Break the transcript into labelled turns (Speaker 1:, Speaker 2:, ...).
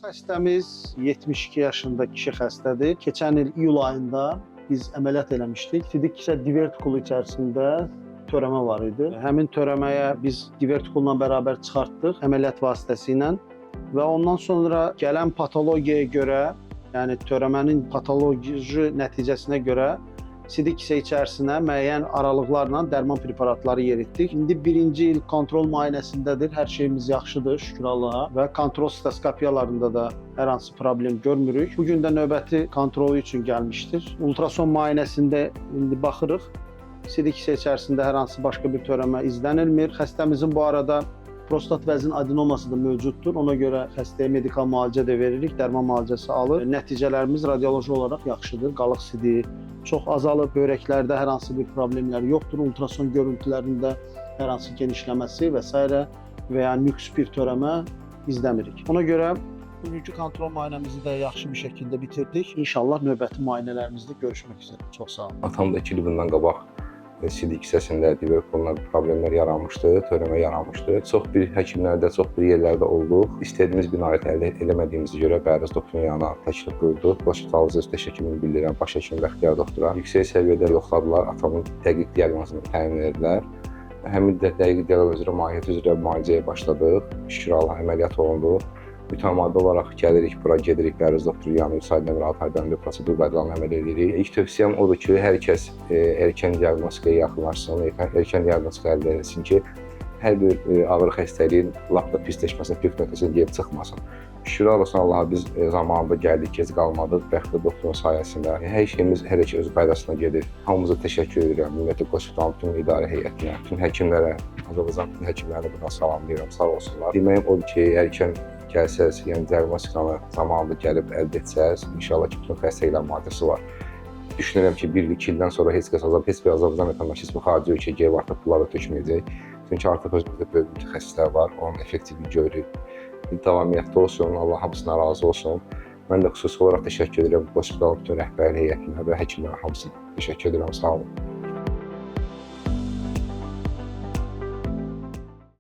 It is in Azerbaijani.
Speaker 1: Xəstəmiz 72 yaşında kişi xəstədir. Keçən il iyul ayında biz əməliyyat eləmişdik. Sidik kisə divertikulu içərisində törəmə var idi. Həmin törəməyə biz divertikulla bərabər çıxartdıq əməliyyat vasitəsilə və ondan sonra gələn patologiyaya görə, yəni törəmənin patoloji nəticəsinə görə sidik kisə içərisinə müəyyən aralıqlarla dərman preparatları yeritdik. İndi birinci il kontrol müayinəsindədir. Hər şeyimiz yaxşıdır, şükür Allaha, və kontrol stoskopiyalarında da hər hansı problem görmürük. Bu gün də növbəti kontrolu üçün gəlmişdir. Ultrason müayinəsində indi baxırıq. Sidik kisə içərisində hər hansı başqa bir törəmə izlənilmir. Xəstəmizin bu arada prostat vəzinin adenoması da mövcuddur. Ona görə xəstəyə medikal müalicə də veririk, dərman müalicəsi alır. Nəticələrimiz radioloji olaraq yaxşıdır. Qalıq sidiyi çox azalıb, böyrəklərdə hər hansı bir problemlər yoxdur. Ultrason görüntülərində hər hansı genişləməsi və s. və ya nüks bir törəmə izləmirik. Ona görə bugünkü kontrol müayinəmizi də yaxşı bir şəkildə bitirdik. İnşallah növbəti müayinələrimizdə görüşmək üzrə. Çox sağ olun.
Speaker 2: Atam da 2 il bundan qabaq sidik hissəsində divertikullar problemlər yaranmışdı, törəmə yaranmışdı. Çox bir həkimlərdə, çox bir yerlərdə olduq. İstədiyimiz bir nailiyyət əldə eləmədiyimizə görə Bəhruz doktorun yanına təklif buyurduq. Hospitalımıza öz təşəkkürümü bildirirəm baş həkim Bəxtiyar doktora. Yüksək səviyyədə yoxladılar, atamın dəqiq diaqnozunu təyin etdilər. Həmin də dəqiq diaqnoz üzrə mahiyyət üzrə müalicəyə başladıq. Şükür Allaha, əməliyyat olundu. Mütəmadi olaraq gəlirik, bura gedirik, Bəhruz doktorun yanına 3 aydan bir, 6 aydan bir prosedur qaydalarına əməl edirik. İlk tövsiyəm odur ki, hər kəs erkən diaqnostikaya yaxınlaşsın, erkən diaqnostika əldə etsin ki, hər bir ağır xəstəliyin lap da pisləşməsinə, pik nöqtəsinə gedib çıxmasın. Şükürlər olsun Allaha, biz zamanında gəldik, gec qalmadıq Bəxtiyar doktorun sayəsində. Hər şeyimiz hələ ki öz qaydasına gedir. Hamımıza təşəkkür edirəm. Ümumiyyətlə hospitalın bütün idarə heyətinə, bütün həkimlərə, Azərbaycan bütün həkimlərini buradan salamlayıram, sağ olsunlar. Deməyim odur ki, erkən gəlsəz, yəni diaqnostikanı zamanında gəlib əldə etsəz, inşallah ki, bütün xəstəliklərin müalicəsi var. Düşünürəm ki, 1-2 ildən sonra heç kəs heç bir Azərbaycan vətəndaşı heç bir xarici ölkəyə gedib artıq pulları tökməyəcək. Çünki artıq özümüzdə böyük mütəxəssislər var, onun effektivliyi görürük. Davamiyyətli olsun, Allah hamısına razı olsun. Mən də xüsusi olaraq təşəkkür edirəm hospitalın bütün rəhbərlik heyətinə və həkimlərə hamısına təşəkkür edirəm, sağ olun.